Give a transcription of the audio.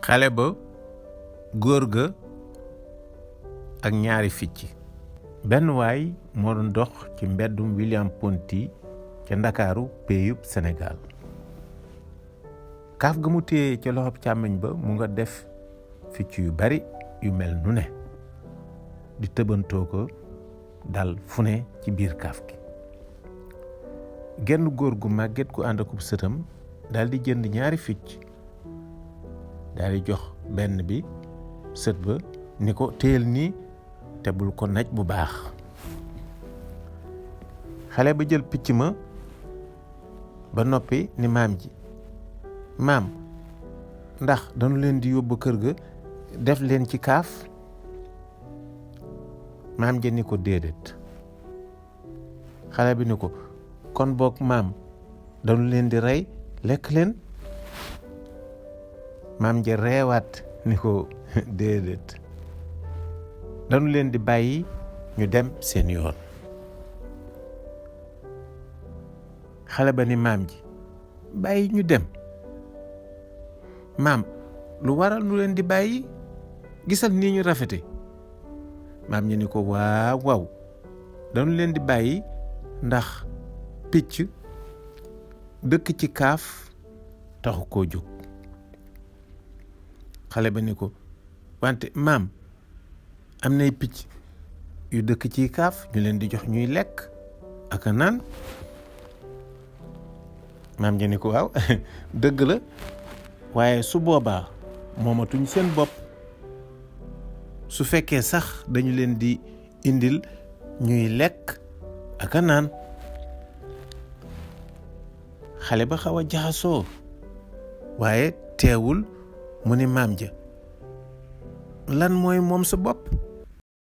xale ba góor ga ak ñaari ficc. benn waay moo doon dox ci mbeddum William Ponty ca Ndakaaru péeyub Sénégal. kaaf ga mu téye ca loxob càmmiñ ba mu nga def ficc yu bari yu mel nu ne di tëbantoo ko dal fu ne ci biir kaaf gi. genn góor gu màgget gu ànd akub sëtam daal di jënd ñaari ficc daal di jox benn bi sët ba ni ko téyel nii te bul ko naj bu baax. xale ba jël picc ma ba noppi ni maam ji, maam ndax dañu leen di yóbbu kër ga def leen ci kaaf. maam ja ni ko déedéet. xale bi ni ko kon boog maam dañu leen di rey lekk leen. maam ja reewaat ni ko déedéet, dañu leen di bàyyi ñu dem seen yoon. xale ba ni maam ji, bàyyi ñu dem. maam lu waral nu leen di bàyyi, gisal nii ñu rafete. maam ji ni ko waaw waaw dañu leen di bàyyi ndax picc dëkk ci kaaf taxu koo jóg. xale ba ni ko wante maam am nay picc yu dëkk ci kaaf ñu leen di jox ñuy lekk ak a naan. maam ja ni ko waaw dëgg la, waaye su boobaa moomatuñ seen bopp. su fekkee sax dañu leen di indil ñuy lekk ak a naan. xale ba xaw a jaxasoo waaye teewul mu ni maam ja, lan mooy moom sa bopp?